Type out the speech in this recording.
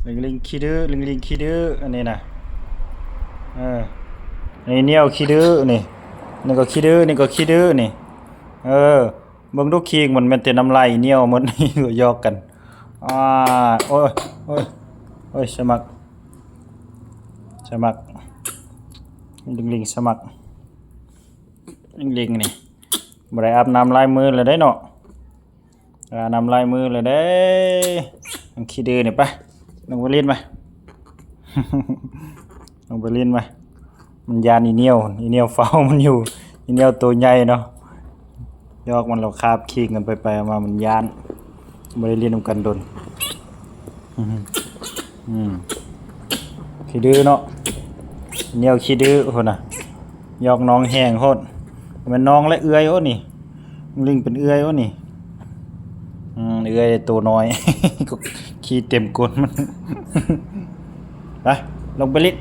ລິງລິງຂີ້ດື້ ລິງລິງຂີ້ດື້ ອັນນີ້ນະ ເອີ ນີ້ໜຽວຂີ້ດື້ນີ້ ນີ້ກໍຂີ້ດື້ ນີ້ກໍຂີ້ດື້ນີ້ ເອີ ເບິ່ງດູ ຂີ້ມັນແມ່ນແຕ່ນ້ຳລາຍໜຽວໝົດ ນີ້ກໍຢອກກັນ ອາ ໂອ້ຍ ໂອ້ຍ ໂອ້ຍ ສະໝັກ ສະໝັກ ລິງລິງສະໝັກ ລິງລິງນີ້ ບໍ່ໄດ້ອາບນ້ຳຫຼາຍມື້ແລ້ວເດ້ເນາະ ອາບນ້ຳຫຼາຍມື້ແລ້ວເດ້ ມັນຂີ້ດື້ນີ້ ໄປ ລົງໄປຫຼິ້ນມາ ລົງໄປຫຼິ້ນມາ ມັນຢ້ານອີໜຽວ ອີໜຽວເຝົ້າມັນຢູ່ ອີໜຽວໂຕໃຫຍ່ເນາະ ຢອກມັນແລ້ວຄາບຄີງກັນໄປໆມາໆ ມັນຢ້ານ ບໍ່ໄດ້ຫຼິ້ນນຳກັນດົນ ອືມ ອືມ ຂີ້ດື້ເນາະ ໜຽວຂີ້ດື້ພຸ້ນນະ ຢອກນ້ອງແຮງໂພດ ແມ່ນນ້ອງແລະເອື້ອຍໂອ້ນີ້ ລິງເປັນເອື້ອຍໂອ້ນີ້ ອືມ ເອື້ອຍໂຕນ້ອຍ ຂີ້ເຕັມກົ້ນມັນ ໄປ ລົງໄປຫຼິ້ນ